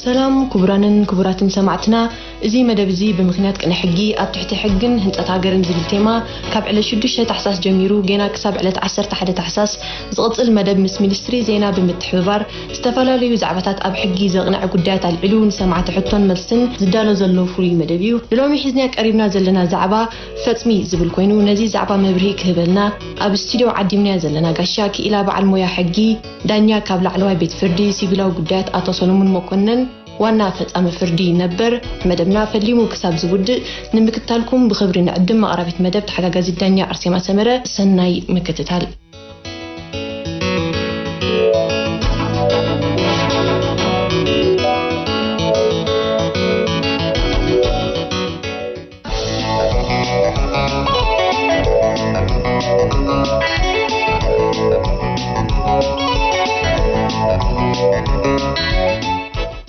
ሰላም ክቡራንን ክቡራትን ሰማዕትና፣ እዚ መደብ እዚ ብምኽንያት ቅነ ሕጊ ኣብ ትሕቲ ሕግን ህንጸት ሃገርን ዝብል ቴማ ካብ ዕለት ሽዱሽተ ታሕሳስ ጀሚሩ ጌና ክሳብ ዕለት ዓሰርተ ሓደ ታሕሳስ ዝቕጽል መደብ ምስ ሚኒስትሪ ዜና ብምትሕብባር ዝተፈላለዩ ዛዕባታት ኣብ ሕጊ ዘቕንዐ ጉዳያት ኣልዒሉ ንሰማዕቲ ሕቶን መልስን ዝዳሎ ዘሎ ፍሉይ መደብ እዩ። ንሎሚ ሒዝናዮ ቀሪብና ዘለና ዛዕባ ፈጽሚ ዝብል ኮይኑ ነዚ ዛዕባ መብርሂ ክህበልና ኣብ ስቱድዮ ዓዲምናዮ ዘለና ጋሻ ክኢላ በዓል ሞያ ሕጊ ዳኛ ካብ ላዕለዋይ ቤት ፍርዲ ሲቪላዊ ጉዳያት ኣቶ ሰሎሙን መኮነን፣ ዋና ፈጻሚ ፍርዲ ነበር፣ መደብና ፈሊሙ ክሳብ ዝውድእ ንምክትታልኩም ብኽብሪ ንዕድም። ኣቕራቢት መደብ ተሓጋጋዚት ዳኛ ኣርሴማ ሰመረ። ሰናይ ምክትታል።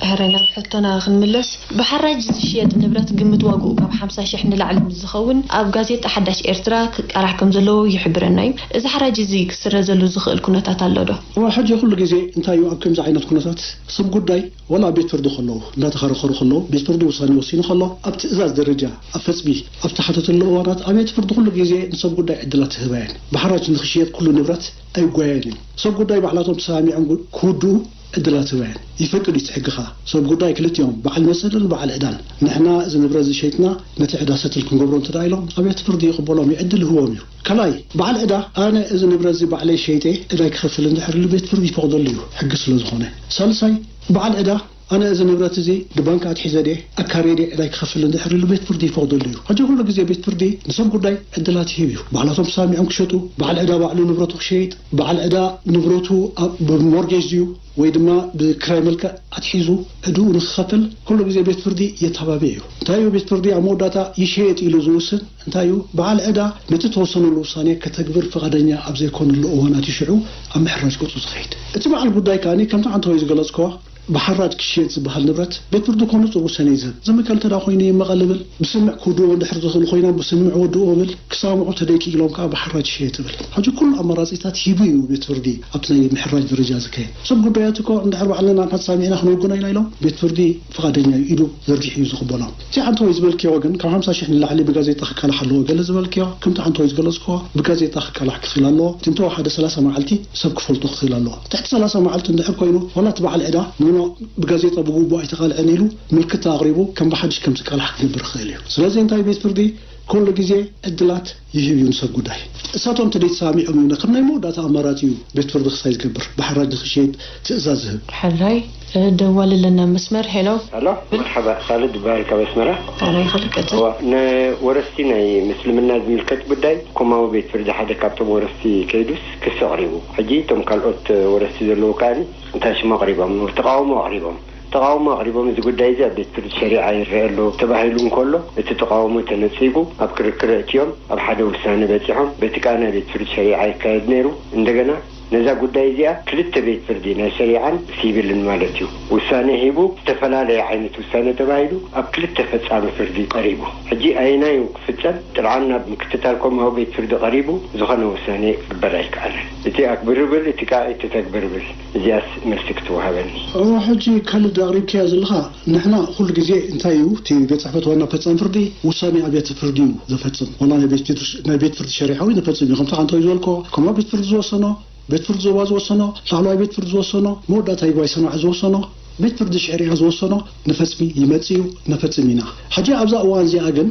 ሕረ ናብ ሕቶና ክንምለስ፣ ብሓራጅ ዝሽየጥ ንብረት ግምት ዋግኡ ካብ ሓምሳ ሽሕ ንላዕሊ ምስ ዝኸውን ኣብ ጋዜጣ ሓዳሽ ኤርትራ ክቃላሕ ከም ዘለዎ ይሕብረና እዩ። እዚ ሓራጅ እዚ ክስረዘሉ ዝኽእል ኩነታት ኣሎ ዶ? እዋ ሕጂ ኩሉ ግዜ እንታይ እዩ ኣብ ከምዚ ዓይነት ኩነታት ሰብ ጉዳይ ዋላ ኣብ ቤት ፍርዲ ከለዉ እንዳተኸራኸሩ ከለዉ ቤት ፍርዲ ውሳኔ ወሲኑ ከሎ ኣብ ትእዛዝ ደረጃ ኣብ ፈጽሚ ኣብ ተሓተተሉ እዋናት ኣብ ቤት ፍርዲ ኩሉ ግዜ ንሰብ ጉዳይ ዕድላት ትህባ እየን። ብሓራጅ ንኽሽየጥ ኩሉ ንብረት ኣይጓየን እዩ። ሰብ ጉዳይ ባዕላቶም ተሰማሚዖም ክውድኡ ዕድላት ህባ እየን። ይፈቅድ እዩ እቲ ሕጊ ኸኣ። ሰብ ጉዳይ ክልቲኦም በዓል መሰልን በዓል ዕዳን ንሕና እዚ ንብረት እዚ ሸይጥና ነቲ ዕዳ ሰትል ክንገብሮ እንተ ኢሎም ኣብ ቤት ፍርዲ ይቕበሎም እዩ፣ ዕድል ይህቦም እዩ። ካልኣይ በዓል ዕዳ ኣነ እዚ ንብረት እዚ ባዕለይ ሸይጠ ዕዳይ ክኸፍል እንድሕር ኢሉ ቤት ፍርዲ ይፈቕደሉ እዩ ሕጊ ስለ ዝኾነ። ሳልሳይ በዓል ዕዳ ኣነ እዚ ንብረት እዚ ብባንክ ኣትሒዘ ድየ ኣካርየ ድየ ዕዳይ ክኸፍል እንድሕር ኢሉ ቤት ፍርዲ ይፈቕደሉ እዩ። ሕጂ ኩሉ ግዜ ቤት ፍርዲ ንሰብ ጉዳይ ዕድላት ይህብ እዩ። ባዕላቶም ተሳሚዖም ክሸጡ፣ በዓል ዕዳ ባዕሉ ንብረቱ ክሸይጥ፣ በዓል ዕዳ ንብረቱ ኣብ ብሞርጌጅ ድዩ ወይ ድማ ብክራይ መልክዕ ኣትሒዙ ዕድኡ ንክኸፍል ኩሉ ግዜ ቤት ፍርዲ የተባብዕ እዩ። እንታይ እዩ ቤት ፍርዲ ኣብ መወዳእታ ይሸየጥ ኢሉ ዝውስን እንታይ እዩ? በዓል ዕዳ ነቲ ተወሰነሉ ውሳኔ ከተግብር ፍቓደኛ ኣብ ዘይኮነሉ እዋናት እዩ ሽዑ ኣብ ምሕራጅ ቅርጹ ዝኸይድ። እቲ በዓል ጉዳይ ከኣ ከምቲ ዓንተወይ ዝገለጽክዎ ብሓራጅ ክሽየጥ ዝበሃል ንብረት ቤት ፍርዲ እኮ ንጹር ውሳኔ እዩ ዝህብ። ዝምከል እንተ ደኣ ኮይኑ ይመቐል ይብል። ብስምዕ ክውድእዎ እንድሕር ዝኽእሉ ኮይኖም ብስምዕ ወድእዎ ይብል። ክሳምዑ ተደይክኢሎም ከኣ ብሓራጅ ይሽየጥ ይብል። ሕጂ ኩሉ ኣማራጺታት ሂቡ እዩ ቤት ፍርዲ ኣብቲ ናይ ምሕራጅ ደረጃ ዝከየድ። ሰብ ጉዳያት እኮ እንድሕር ባዕልና ንዓና ተሳሚዕና ክንውግኖ ኢና ኢሎም ቤት ፍርዲ ፍቓደኛ እዩ ኢዱ ዘርጊሑ እዩ ዝቕበሎም። እቲ ዓንተወይ ዝበልክዮ ግን ካብ ሓምሳ ሽሕ ንላዕሊ ብጋዜጣ ክቃላሕ ኣለዎ ገለ ዝበልክዮ ከምቲ ዓንተወይ ዝገለጽክዎ ብጋዜጣ ክቃላሕ ክኽእል ኣለዎ። እቲ እንተወሓደ ሰላሳ መዓልቲ ሰብ ክፈልጦ ክኽእል ኣለዎ። ትሕቲ ሰላሳ መዓልቲ እንድሕር ኮይኑ ዋላ እቲ በዓል ዕዳ ኖኖ ብጋዜጣ ብግቡእ ኣይተቓልዐን ኢሉ ምልክታ ኣቕሪቡ ከም ብሓድሽ ከም ዝቃላሕ ክገብር ይኽእል እዩ። ስለዚ እንታይ ቤት ፍርዲ ኩሉ ግዜ ዕድላት ይህብ እዩ ንሰብ ጉዳይ። እሳቶም እንተ ደይተሳሚዖም እዩ ከም ናይ መወዳእታ ኣማራጺ እዩ ቤት ፍርዲ ክሳይ ዝገብር ብሓራጅ ንኽሸየጥ ትእዛዝ ዝህብ። ሕራይ ደዋል ኣለና መስመር። ሄሎ። ኣሎ። መርሓባ፣ ካልድ ይበሃል ካብ ኣስመራ። ሕራይ ካልድ ቀጽል። እዋ፣ ንወረስቲ ናይ ምስልምና ዝምልከት ጉዳይ ኮማዊ ቤት ፍርዲ ሓደ ካብቶም ወረስቲ ከይዱስ ክሲ ኣቕሪቡ። ሕጂ እቶም ካልኦት ወረስቲ ዘለዉ ከኣ እንታይ ሽም ኣቕሪቦም? ተቓውሞ ኣቕሪቦም። ተቓውሞ ኣቕሪቦም። እዚ ጉዳይ እዚ ኣብ ቤት ፍርዲ ሸሪዓ ይረአ ኣሎ ተባሂሉ እንከሎ፣ እቲ ተቓውሞ ተነጺጉ ኣብ ክርክር ኣእትዮም ኣብ ሓደ ውሳነ በጺሖም። በቲ ከኣ ናይ ቤት ፍርዲ ሸሪዓ ይካየድ ነይሩ። እንደገና ነዛ ጉዳይ እዚኣ ክልተ ቤት ፍርዲ ናይ ሸሪዓን ሲቪልን ማለት እዩ ውሳነ ሂቡ፣ ዝተፈላለየ ዓይነት ውሳነ ተባሂሉ ኣብ ክልተ ፈጻሚ ፍርዲ ቀሪቡ። ሕጂ ኣየናይ እዩ ክፍጸም? ጥርዓን ናብ ምክትታል ኮማዊ ቤት ፍርዲ ቀሪቡ ዝኾነ ውሳኔ ክግበር ኣይከኣለን። እቲ ኣግብርብል፣ እቲ ከኣ ኣይትተግብርብል። እዚኣስ መልሲ ክትወሃበኒ። እሞ ሕጂ ካልድ ኣቕሪብካዮ ዘለኻ፣ ንሕና ኩሉ ግዜ እንታይ እዩ እቲ ቤት ጽሕፈት ዋና ፈጻሚ ፍርዲ ውሳኔ ኣብያተ ፍርዲ እዩ ዘፈጽም። ዋላ ናይ ቤት ፍርዲ፣ ናይ ቤት ፍርዲ ሸሪዓዊ ነፈጽም እዩ። ከምቲ ዓንተወይ ዝበልኮ፣ ከምኡ ቤት ፍርዲ ዝወሰኖ፣ ቤት ፍርዲ ዞባ ዝወሰኖ፣ ላዕለዋይ ቤት ፍርዲ ዝወሰኖ፣ መወዳእታ ይግባይ ሰማዒ ዝወሰኖ፣ ቤት ፍርዲ ሸሪዓ ዝወሰኖ ንፈጽሚ ይመጽእ እዩ፣ ነፈጽም ኢና። ሕጂ ኣብዛ እዋን እዚኣ ግን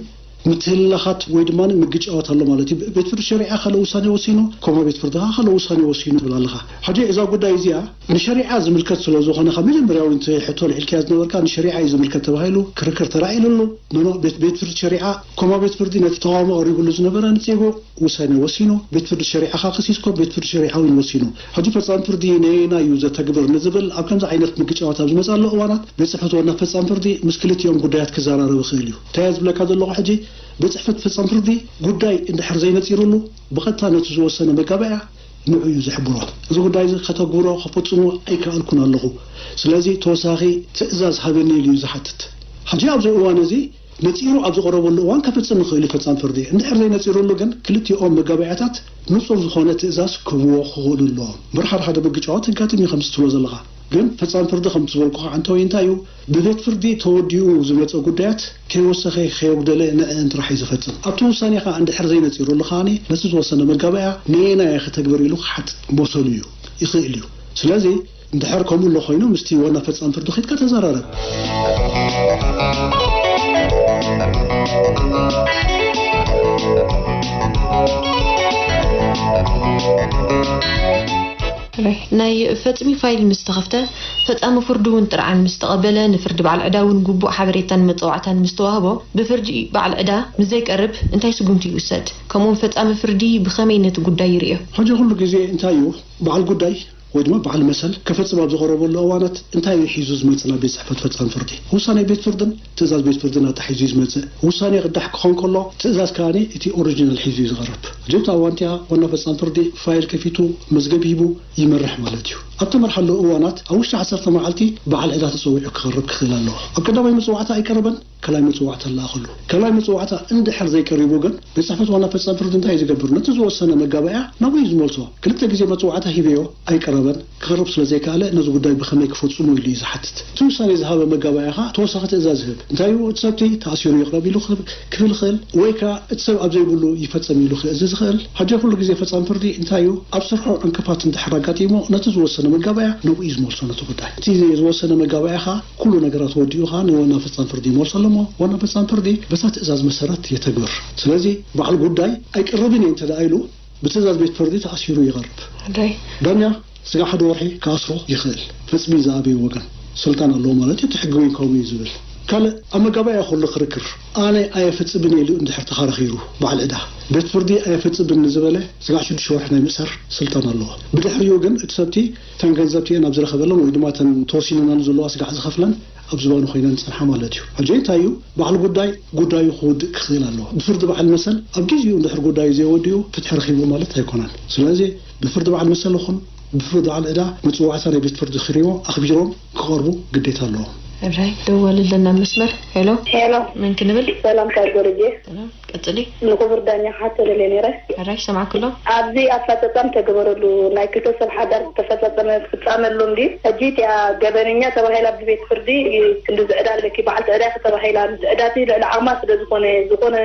ምትህልላኻት ወይ ድማ ምግጫዋት ኣሎ ማለት እዩ። ቤት ፍርዲ ሸሪዓ ካልእ ውሳኔ ወሲኑ፣ ኮማ ቤት ፍርዲ ከኣ ካልእ ውሳኔ ወሲኑ ትብል ኣለኻ። ሕጂ እዛ ጉዳይ እዚኣ ንሸሪዓ ዝምልከት ስለ ዝኾነ፣ ካብ መጀመርያ እውን እቲ ሕቶ ኣልዒልካያ ዝነበርካ ንሸሪዓ እዩ ዝምልከት ተባሂሉ ክርክር ተራእዩሉ ኣሎ። ኖኖ፣ ቤት፣ ቤት ፍርዲ ሸሪዓ፣ ኮማ ቤት ፍርዲ ነቲ ተቓውሞ ቀሪቡሉ ዝነበረ ንጺጉ ውሳኔ ወሲኑ፣ ቤት ፍርዲ ሸሪዓ ከኣ ከሲስኩም፣ ቤት ፍርዲ ሸሪዓ እውን ወሲኑ። ሕጂ ፈጻሚ ፍርዲ ነየናይ እዩ ዘተግብር ንዝብል ኣብ ከምዚ ዓይነት ምግጫዋት ኣብ ዝመጽኣሉ እዋናት ቤት ጽሕፈት ዋና ፈጻሚ ፍርዲ ምስ ክልቲኦም ጉዳያት ክዘራረብ ይኽእል እዩ። እንታይ እየ ዝብለካ ዘለኹ ሕጂ ቤት ጽሕፈት ፈጻሚ ፍርዲ ጉዳይ እንድሕር ዘይነጺሩሉ ብቐጥታ ነቲ ዝወሰነ መጋባእያ ንዑ እዩ ዘሕብሮ። እዚ ጉዳይ እዚ ከተግብሮ ከፈጽሞ ኣይከኣልኩን ኣለኹ። ስለዚ ተወሳኺ ትእዛዝ ሃበኒ ኢሉ እዩ ዝሓትት። ሕጂ ኣብዚ እዋን እዚ ነጺሩ ኣብ ዝቐረበሉ እዋን ከፈጽም ይኽእል እዩ ፈጻሚ ፍርዲ። እንድሕር ዘይነጺሩሉ ግን ክልቲኦም መጋባእያታት ንጹር ዝኾነ ትእዛዝ ክህብዎ ክኽእሉ ኣለዎም። እምበር ሓደ ሓደ ምግጫዋት የጋጥም እዩ ከምዚ ትብሎ ዘለኻ። ግን ፈጻሚ ፍርዲ ከም ዝበልኩኻ እንተወይ እንታይ እዩ፣ ብቤት ፍርዲ ተወዲኡ ዝመጸ ጉዳያት ከይወሰኸ ከየጉደለ ንዕን ጥራሕ እዩ ዝፈጽም። ኣብቲ ውሳኔ ኸኣ እንድሕር ዘይነጺሩሉ ከኣ ነቲ ዝወሰነ መጋባእያ ነየናይ እየ ከተግብር ኢሉ ክሓትት መሰሉ እዩ፣ ይኽእል እዩ። ስለዚ እንድሕር ከምኡ ኣሎ ኮይኑ ምስቲ ዋና ፈጻሚ ፍርዲ ኺድካ ተዘራረብ። ናይ ፈጽሚ ፋይል ምስ ተኸፍተ፣ ፈጻሚ ፍርዲ እውን ጥርዓን ምስ ተቐበለ፣ ንፍርዲ በዓል ዕዳ እውን ግቡእ ሓበሬታን መጸዋዕታን ምስ ተዋህቦ፣ ብፍርዲ በዓል ዕዳ ምስ ዘይቀርብ እንታይ ስጉምቲ ይውሰድ? ከምኡውን ፈጻሚ ፍርዲ ብኸመይ ነቲ ጉዳይ ይርእዮ? ሕጂ ኩሉ ግዜ እንታይ እዩ በዓል ጉዳይ ወይ ድማ በዓል መሰል ከፈጽም ኣብ ዝቐረበሉ እዋናት እንታይ እዩ ሒዙ ዝመጽእ ናብ ቤት ጽሕፈት ፈጻሚ ፍርዲ? ውሳኔ ቤት ፍርድን ትእዛዝ ቤት ፍርድን ኣታሒዙ እዩ ዝመጽእ። ውሳኔ ቅዳሕ ክኾን ከሎ ትእዛዝ ከኣ እቲ ኦሪጂናል ሒዙ እዩ ዝቐርብ። ሕጂ ኣብታ እዋን እቲኣ ዋና ፈጻሚ ፍርዲ ፋይል ከፊቱ መዝገብ ሂቡ ይመርሕ ማለት እዩ። ኣብ ተመርሓሉ እዋናት ኣብ ውሽጢ ዓሰርተ መዓልቲ በዓል ዕዳ ተጸዊዑ ክቐርብ ክኽእል ኣለዎ። ኣብ ቀዳማይ መጽዋዕታ ኣይቀረበን፣ ካልኣይ መጽዋዕታ ኣለኣኸሉ። ካልኣይ መጽዋዕታ እንድሕር ዘይቀሪቡ ግን ቤት ጽሕፈት ዋና ፈጻሚ ፍርዲ እንታይ እዩ ዝገብር? ነቲ ዝወሰነ መጋባእያ ናብኡ እዩ ዝመልሶ። ክልተ ግዜ መጽዋዕታ ሂበዮ ኣይቀረበን፣ ክቐርብ ስለ ዘይከኣለ ነዚ ጉዳይ ብኸመይ ክፈጽሞ ኢሉ እዩ ዝሓትት። እቲ ውሳኔ ዝሃበ መጋባእያ ኸኣ ተወሳኺ ትእዛዝ ይህብ። እንታይ እዩ እቲ ሰብቲ ተኣሲሩ ይቕረብ ኢሉ ክብል ይኽእል፣ ወይ ከኣ እቲ ሰብ ኣብ ዘይብሉ ይፈጸም ኢሉ ክእዝዝ ይኽእል። ሕጂ ኩሉ ግዜ ፈጻሚ ፍርዲ እንታይ እዩ ኣብ ስርሑ ዕንቅፋት እንድሕር ኣጋጢሙ ነቲ ዝወሰነ መጋባእያ ናብኡ እዩ ዝመልሶ ነቲ ጉዳይ። እቲ ዝወሰነ መጋባእያ ኸኣ ኩሉ ነገራት ወዲኡ ኸኣ ንዋና ፈጻሚ ፍርዲ ይመልሶ ኣሎ እሞ ዋና ፈጻሚ ፍርዲ በታ ትእዛዝ መሰረት የተግብር። ስለዚ በዓል ጉዳይ ኣይቀርብን እየ እንተ ደኣ ኢሉ ብትእዛዝ ቤት ፍርዲ ተኣሲሩ ይቐርብ። ሕራይ። ዳኛ ስጋዕ ሓደ ወርሒ ክኣስሮ ይኽእል። ፈጽሚ ዝኣበየ ወገን ስልጣን ኣለዎ ማለት እዩ። እቲ ሕጊ እውን ከምኡ እዩ ዝብል። ካልእ ኣብ መጋባእያ ከሎ ክርክር ኣነ ኣየፈጽምን እየ ኢሉ እንድሕር ተኸራኺሩ በዓል ዕዳ ቤት ፍርዲ ኣየፈጽምን ንዝበለ ስጋዕ ሽዱሽተ ወርሒ ናይ ምእሳር ስልጣን ኣለዎ። ብድሕሪኡ ግን እቲ ሰብቲ እተን ገንዘብቲ እየን ኣብ ዝረኸበለን ወይ ድማ እተን ተወሲነናሉ ዘለዋ ስጋዕ ዝኸፍለን ኣብ ዝባኑ ኮይነን ዝጸንሓ ማለት እዩ። ሕጂ እንታይ እዩ በዓል ጉዳይ ጉዳዩ ክውድእ ክኽእል ኣለዎ። ብፍርዲ በዓል መሰል ኣብ ግዜኡ እንድሕር ጉዳዩ ዘይወዲኡ ፍትሒ ረኺቡ ማለት ኣይኮነን። ስለዚ ብፍርዲ በዓል መሰል ይኹን ብፍርዲ በዓል ዕዳ መጽዋዕታ ናይ ቤት ፍርዲ ክሪዎ ኣኽቢሮም ክቐርቡ ግዴታ ኣለዎም። ሕራይ። ደወል ኣለና መስመር። ሄሎ። ሄሎ። መን ክንብል? ሰላም ካብ ጎረጄ። ሰላም። ቀጽሊ። ንክቡር ዳኛ ክሓቶ ደልየ ነይረ። ሕራይ። ይሰማዕኪ ኣሎ። ኣብዚ ኣፈጻጸም ተገበረሉ ናይ ክልተ ሰብ ሓዳር ዝተፈጸመ ፍጻመ ኣሎ እንድዩ። ሕጂ እቲኣ ገበነኛ ተባሂላ ብቤት ፍርዲ ክንዲ ዝዕዳ ኣለኪ በዓልቲ ዕዳ ኢኺ ተባሂላ። እዚ ዕዳ እቲ ልዕሊ ዓቕማ ስለ ዝኾነ፣ ዝኾነ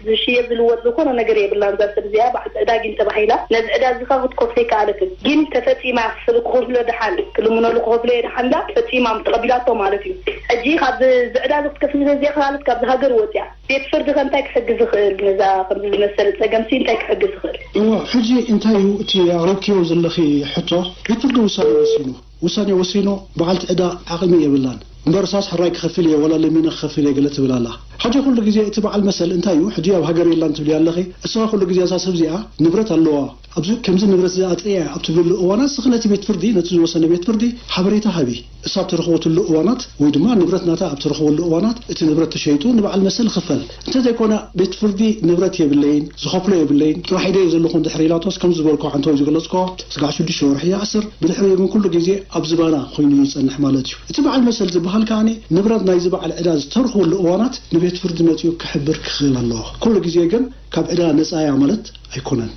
ዝሽየጥ ዝልወጥ ዝኾነ ነገር የብላን እዛ ሰብ እዚኣ በዓልቲ ዕዳ ጊን ተባሂላ። ነዚ ዕዳ እዚ ኸኣ ክትከፍሎ ኣይከኣለትን። ጊን ተፈጺማ ክኽፍሎ ደሓን ክልምነሉ ክኸፍሎ እየ ደሓን ኢላ ፈጺማ ተቐቢላቶ ማለት እዩ። ሕጂ ካብ እዚ ዕዳ እዚ ክትከፍሊ ዘይከኣለት ካብዚ ሃገር ወጺኣ። ቤት ፍርዲ ከ እንታይ ክሕግዝ ይኽእል? ነዛ ከምዚ ዝመሰለ ጸገምሲ እንታይ ክሕግዝ ይኽእል? እወ፣ ሕጂ እንታይ እዩ እቲ ኣቕሪብክዮ ዘለኺ ሕቶ? ቤት ፍርዲ ውሳነ ወሲኑ፣ ውሳነ ወሲኑ፣ በዓልቲ ዕዳ ዓቕሚ የብላን። እምበርሳስ ሕራይ ክኸፍል እየ፣ ዋላ ለሚነ ክኸፍል እየ ገለ ትብል ኣላ። ሕጂ ኩሉ ግዜ እቲ በዓል መሰል እንታይ እዩ? ሕጂ ኣብ ሃገር የላን ትብሊ ኣለኺ። እሳ ኩሉ ግዜ እዛ ሰብ እዚኣ ንብረት ኣለዋ። ኣብዚ ከምዚ ንብረት እዚ ኣጥርያ እያ ኣብ ትብለሉ እዋናት፣ ንስኺ ነቲ ቤት ፍርዲ፣ ነቲ ዝወሰነ ቤት ፍርዲ ሓበሬታ ሃቢ። እሳ ኣብ ትረኽበትሉ እዋናት ወይ ድማ ንብረት ናታ ኣብ ትረኽበሉ እዋናት፣ እቲ ንብረት ተሸይጡ ንበዓል መሰል ይኽፈል። እንተዘይኮነ፣ ቤት ፍርዲ ንብረት የብለይን፣ ዝኸፍሎ የብለይን፣ ጥራሕ ኢደየ ዘለኹ እንድሕር ኢላቶስ፣ ከም ዝበልኩ ዓንተው ዝገለጽኩ፣ ስጋዕ ሽዱሽተ ወርሒ ይኣስር። ብድሕሪኡ ግን ኩሉ ግዜ ኣብ ዝባና ኮይኑ ይጸንሕ ማለት እዩ። እቲ በዓል መሰል ዝበሃል ከኣ ንብረት ናይዚ በዓል ዕዳ ዝተረኽበሉ እዋናት ንቤት ፍርዲ መጺኡ ክሕብር ክኽእል ኣለዎ። ኩሉ ግዜ ግን ካብ ዕዳ ነጻ እያ ማለት ኣይኮነን።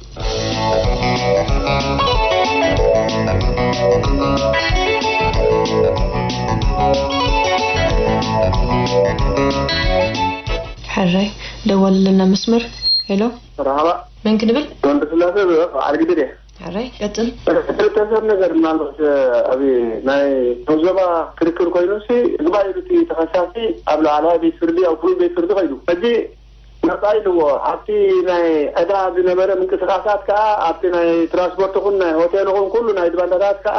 ሕራይ ደወል ኣለና መስመር። ሄሎ። መርሓባ። መን ክንብል? ወንድስላሴ በዓል ግድር እየ። ሕራይ ቀጽል። ክልተ ሰብ ነገር ምናልባት ኣብ ናይ ዞባ ክርክር ኮይኑ ሲ እግባእ ኢሉ እቲ ተኸሳሲ ኣብ ላዕለዋይ ቤት ፍርዲ ኣብ ፍሉይ ቤት ፍርዲ ከይዱ ሕጂ ነጻ ኢልዎ ኣብቲ ናይ ዕዳ ዝነበረ ምንቅስቃሳት ከኣ ኣብቲ ናይ ትራንስፖርት ኹን ናይ ሆቴል ኹን ኩሉ ናይ ድባንዳታት ከኣ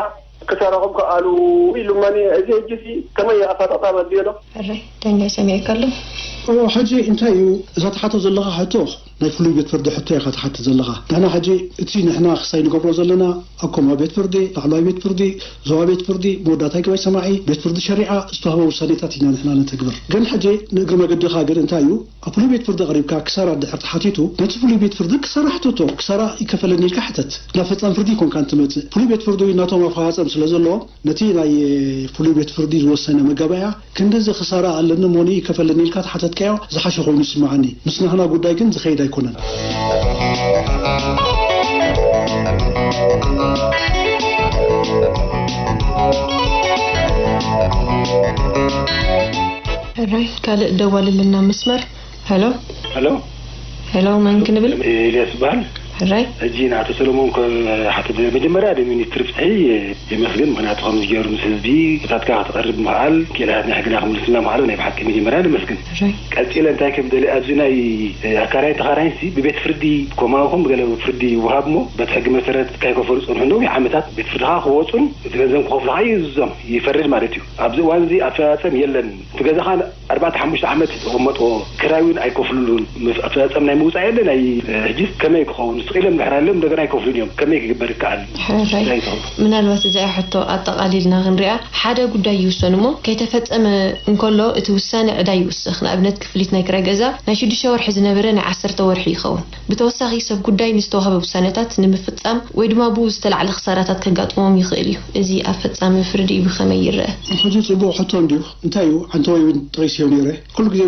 ክሰረኹም ከኣሉ ኢሉመኒ እዚ ሕጂ ሲ ከመይ ኣፈጣጣ መድዮ ዶ ሕራይ ዳኛ ሰሚዕካ ኣሎ እዎ ሕጂ እንታይ እዩ እዛ ትሓቶ ዘለኻ ሕቶ ናይ ፍሉይ ቤት ፍርዲ ሕቶ ኢኻ ትሓትት ዘለኻ ንሕና ሕጂ እቲ ንሕና ክሳይ ንገብሮ ዘለና ኣብ ኮማ ቤት ፍርዲ ላዕለዋይ ቤት ፍርዲ ዞባ ቤት ፍርዲ መወዳእታ ይግባይ ሰማዒ ቤት ፍርዲ ሸሪዓ ዝተዋህበ ውሳኔታት ኢና ንሕና ነተግብር ግን ሕጂ ንእግሪ መገድኻ ግን እንታይ እዩ ኣብ ፍሉይ ቤት ፍርዲ ኣቕሪብካ ክሳራ እንድሕር ተሓቲቱ፣ ነቲ ፍሉይ ቤት ፍርዲ ክሳራ ሕተቶ፣ ክሳራ ይከፈለኒ ኢልካ ሕተት። ናብ ፈጻሚ ፍርዲ ኣይኮንካን ትመጽእ። ፍሉይ ቤት ፍርዲ እውን ናቶም ኣፈጻጸም ስለ ዘለዎም፣ ነቲ ናይ ፍሉይ ቤት ፍርዲ ዝወሰነ መጋባእያ ክንድዚ ክሳራ ኣለኒ እሞ ንዩ ይከፈለኒ ኢልካ ተሓተትካዮ ዝሓሸ ኮይኑ ይስምዓኒ። ምስ ናህና ጉዳይ ግን ዝኸይድ ኣይኮነን። ሕራይ፣ ካልእ ደዋል ኣለና መስመር። ሄሎ። ሄሎ። ሄሎ፣ መን ክንብል? ኤልያስ ይበሃል። ሕራይ። ሕጂ ንኣቶ ሰሎሞን ከም ሓተት፣ መጀመርያ ንሚኒስትሪ ፍትሒ የመስግን። ምኽንያቱ ከምዚ ገይሩ ምስ ህዝቢ ሕቶታትካ ክትቐርብ ምኽኣል፣ ክኢላታት ናይ ሕግና ክምልስልና ምኽኣሉ ናይ ብሓቂ መጀመርያ ነመስግን። ሕራይ። ቀጺለ እንታይ ከም ደሊ፣ ኣብዚ ናይ ኣካራይን ተኻራይንሲ ብቤት ፍርዲ ኮማኹም ብገለ ፍርዲ ይወሃብ እሞ፣ በቲ ሕጊ መሰረት ከይከፈሉ ዝጸንሑ ነዊሕ ዓመታት ቤት ፍርዲ ከዓ ክወጹን እቲ ገንዘብ ክኸፍሉ ከዓ ይእዝዞም፣ ይፈርድ ማለት እዩ። ኣብዚ እዋን እዚ ኣፈጻጸም የለን። እቲ ገዛኻ ኣርባዕተ ሓሙሽተ ዓመት ዝቕመጦ ክራይ እውን ኣይከፍሉሉን። ምስ ኣፈጻጸም ናይ ምውጻእ የለ ናይ፣ እ፣ ሕጂስ ከመይ ክኸውን? ስቕ ኢሎም ድሕር ኣሎም እንደገና ኣይከፍሉን እዮም። ከመይ ክግበር ይከኣል? ሕራይ። እንታይ ትብሉ? ምናልባት እዚኣ ሕቶ ኣጠቓሊልና ክንሪኣ፣ ሓደ ጉዳይ ይውሰን እሞ፣ ከይተፈጸመ እንከሎ እቲ ውሳነ ዕዳ ይውስኽ። ንኣብነት ክፍሊት ናይ ክራይ ገዛ ናይ ሽዱሽተ ወርሒ ዝነበረ ናይ ዓሰርተ ወርሒ ይኸውን። ብተወሳኺ ሰብ ጉዳይ ንዝተዋህበ ውሳነታት ንምፍጻም ወይ ድማ ብኡ ዝተላዕለ ክሳራታት ከጋጥሞም ይኽእል እዩ። እዚ ኣብ ፈጻሚ ፍርዲ ብኸመይ ይረአ? ሕጂ ጽቡቕ ሕቶ እንድዩ። እንታይ እዩ? ዓንተወይ እውን ጠቒሰዮ ነይረ። ኩሉ ግዜ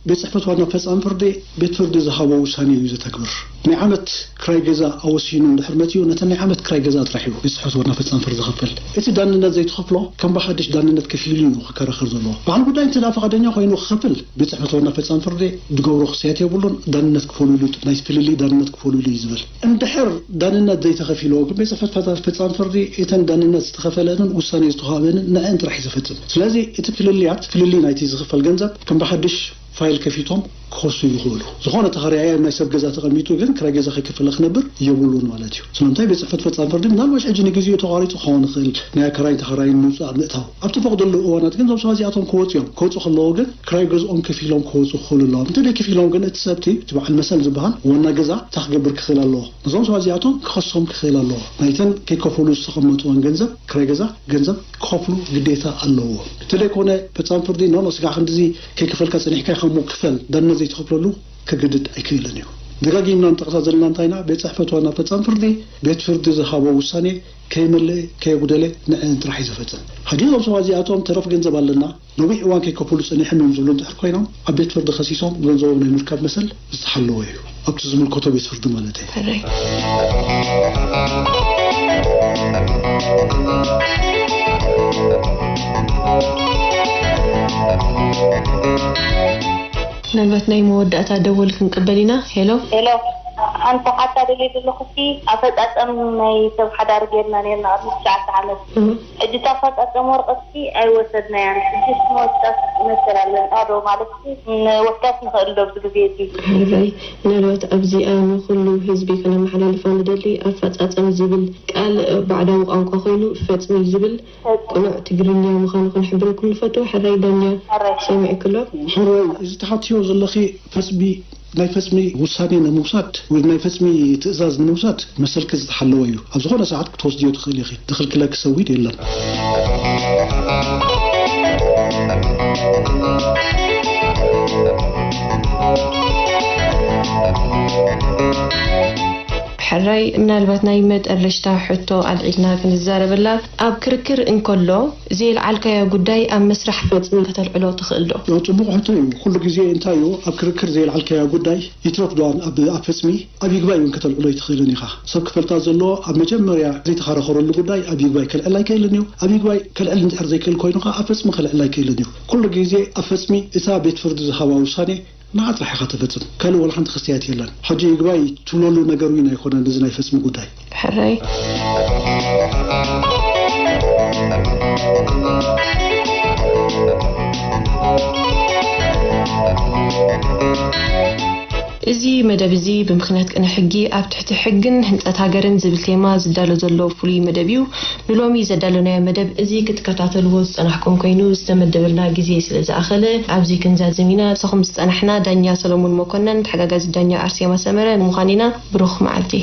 ቤት ጽሕፈት ዋና ፈጻሚ ፍርዲ ቤት ፍርዲ ዝሃቦ ውሳኔ እዩ ዘተግብር። ናይ ዓመት ክራይ ገዛ ኣወሲኑ እንድሕር መጺኡ፣ ነተን ናይ ዓመት ክራይ ገዛ ጥራሕ እዩ ቤት ጽሕፈት ዋና ፈጻሚ ፍርዲ ዝኸፍል። እቲ ዳንነት ዘይትኸፍሎ ከም ብሓድሽ ዳንነት ከፊሉ እዩ ክከራኸር ዘለዎ። በዓል ጉዳይ እንተ ደኣ ፈቓደኛ ኮይኑ ክኸፍል፣ ቤት ጽሕፈት ዋና ፈጻሚ ፍርዲ ዝገብሮ ክስያት የብሉን። ዳንነት ክፈሉ ኢሉ፣ ናይ ፍልልይ ዳንነት ክፈሉ ኢሉ እዩ ዝብል። እንድሕር ዳንነት ዘይተኸፊልዎ ግን፣ ቤት ጽሕፈት ፈጻ-፣ ፈጻሚ ፍርዲ እተን ዳንነት ዝተኸፈለንን ውሳኔ ዝተዋህበንን ንዐን ጥራሕ እዩ ዝፈጽም። ስለዚ እቲ ፍልልያት፣ ፍልልይ ናይቲ ዝኽፈል ገንዘብ ከም ብሓድሽ ፋይል ከፊቶም ክኸሱ ይኽእሉ። ዝኾነ ተኸራያይ ኣብ ናይ ሰብ ገዛ ተቐሚጡ ግን ክራይ ገዛ ከይከፈለ ክነብር የብሉን ማለት እዩ። ስለምንታይ? ቤት ጽሕፈት ፈጻሚ ፍርዲ ምናልባሽ ሕጂ ንግዜኡ ተቋሪጹ ክኸውን ይኽእል፣ ናይ ኣከራይን ተኸራይን ምውጻእ ምእታው። ኣብ ተፈቕደሉ እዋናት ግን እዞም ሰባት እዚኣቶም ክወጹ እዮም። ክወጹ ከለዉ ግን ክራይ ገዝኦም ከፊሎም ክወጹ ክኽእሉ ኣለዎም። እንተ ደይ ከፊሎም ግን እቲ ሰብቲ፣ እቲ በዓል መሰል ዝበሃል ዋና ገዛ እንታይ ክገብር ክኽእል ኣለዎ? ነዞም ሰባት እዚኣቶም ክኸሶም ክኽእል ኣለዎ። ናይተን ከይከፈሉ ዝተቐመጥወን ገንዘብ፣ ክራይ ገዛ ገንዘብ ክኸፍሉ ግዴታ ኣለዎ። እንተ ደይኮነ ፈጻሚ ፍርዲ፣ ኖ፣ ኖ፣ ስጋዕ ክንድዚ ከይከፈልካ ጸኒሕካ ኢኻ እሞ ክፈል፣ ዳንነት ዘይትኸፍለሉ ከገድድ ኣይክእልን እዩ። ደጋጊምና ንጠቕሳ ዘለና እንታይ ኢና? ቤት ጽሕፈት ዋና ፈጻሚ ፍርዲ፣ ቤት ፍርዲ ዝሃቦ ውሳኔ ከየመልአ ከየጉደለ ንዐን ጥራሕ እዩ ዘፈጽም። ሕጂ እዞም ሰባት እዚኣቶም ተረፍ ገንዘብ ኣለና፣ ነዊሕ እዋን ከይከፍሉ ጸኒሖም እዮም ዝብሉ እንድሕር ኮይኖም፣ ኣብ ቤት ፍርዲ ከሲሶም ገንዘቦም ናይ ምርካብ መሰል ዝተሓለወ እዩ። ኣብቲ ዝምልከቶ ቤት ፍርዲ ማለት እዩ። ሕራይ። ምናልባት ናይ መወዳእታ ደወል ክንቅበል ኢና። ሄሎ። ሄሎ፣ ሓንቲ ሓታ ደልየ ዘለኹ፣ እስኪ ኣፈጻጸም ናይ ሰብ ሓዳር ጌርና ኔርና ቅድሚ ትሽዓተ ዓመት። እህ። ሕጂ እታ ኣፈጻጸም ወረቐት እስኪ ኣይወሰድናያን። ሕጂ እስኪ ምወስዳስ መሰል ኣለና ዶ? ማለት እስኪ ንወስዳስ ንኽእል ዶ ኣብዚ ግዜ እዚ? ሕራይ፣ ምናልባት ኣብዚኣ ንኹሉ ህዝቢ ከነመሓላልፋ ንደሊ፣ ኣፈጻጸም ዝብል ቃል ባዕዳዊ ቋንቋ ኮይኑ ፈጽሚ ዝብል ቅኑዕ ትግርኛ ምዃኑ ክንሕብረኩም ንፈቱ። ሕራይ ዳኛ ሕራይ። ሰሚዕክሎ? ሕራይ፣ እዚ ተሓትዮ ዘለኺ ፈጽሚ፣ ናይ ፈጽሚ ውሳኔ ንምውሳድ ወይ ናይ ፈጽሚ ትእዛዝ ንምውሳድ መሰልኪ ዝተሓለወ እዩ። ኣብ ዝኾነ ሰዓት ክትወስድዮ ትኽእል ኢኺ። ዝኽልክለኪ ሰዊድ የለን። ሕራይ፣ ምናልባት ናይ መጠረሽታ ሕቶ ኣልዒልና ክንዛረበላ፣ ኣብ ክርክር እንከሎ ዘየልዓልካዮ ጉዳይ ኣብ መስርሕ ፈጽሚ ከተልዕሎ ትኽእል ዶ? ያው ጽቡቕ ሕቶ እዩ። ኩሉ ግዜ እንታይ እዩ፣ ኣብ ክርክር ዘየልዓልካዮ ጉዳይ ይትረፍ ዶ ኣብ፣ ኣብ ፈጽሚ፣ ኣብ ይግባይ እውን ከተልዕሎ ኣይትኽእልን ኢኻ። ሰብ ክፈልጣ ዘለዎ፣ ኣብ መጀመርያ ዘይተኸራኸረሉ ጉዳይ ኣብ ይግባይ ከልዕል ኣይክእልን እዩ። ኣብ ይግባይ ከልዕል እንድሕር ዘይክእል ኮይኑ ኸዓ ኣብ ፈጽሚ ከልዕል ኣይክእልን እዩ። ኩሉ ግዜ ኣብ ፈጽሚ እታ ቤት ፍርዲ ዝሃባ ውሳኔ ንዓ ጥራሕ ኢኻ ተፈጽም። ካልእ ወላ ሓንቲ ክስትያት የለን። ሕጂ ይግባይ ትብለሉ ነገር እውን ኣይኮነን እዚ ናይ ፈጽሚ ጉዳይ። ሕራይ። እዚ መደብ እዚ ብምኽንያት ቅነ ሕጊ ኣብ ትሕቲ ሕግን ህንጸት ሃገርን ዝብል ቴማ ዝዳሎ ዘሎ ፍሉይ መደብ እዩ። ንሎሚ ዘዳለናዮ መደብ እዚ ክትከታተልዎ ዝጸናሕኩም ኮይኑ፣ ዝተመደበልና ግዜ ስለ ዝኣኸለ ኣብዚ ክንዛዝም ኢና። ምሳኹም ዝጸናሕና ዳኛ ሰሎሞን መኮነን፣ ተሓጋጋዚ ዳኛ ኣርሴማ ሰመረ ንምዃን ኢና። ብሩኽ መዓልቲ።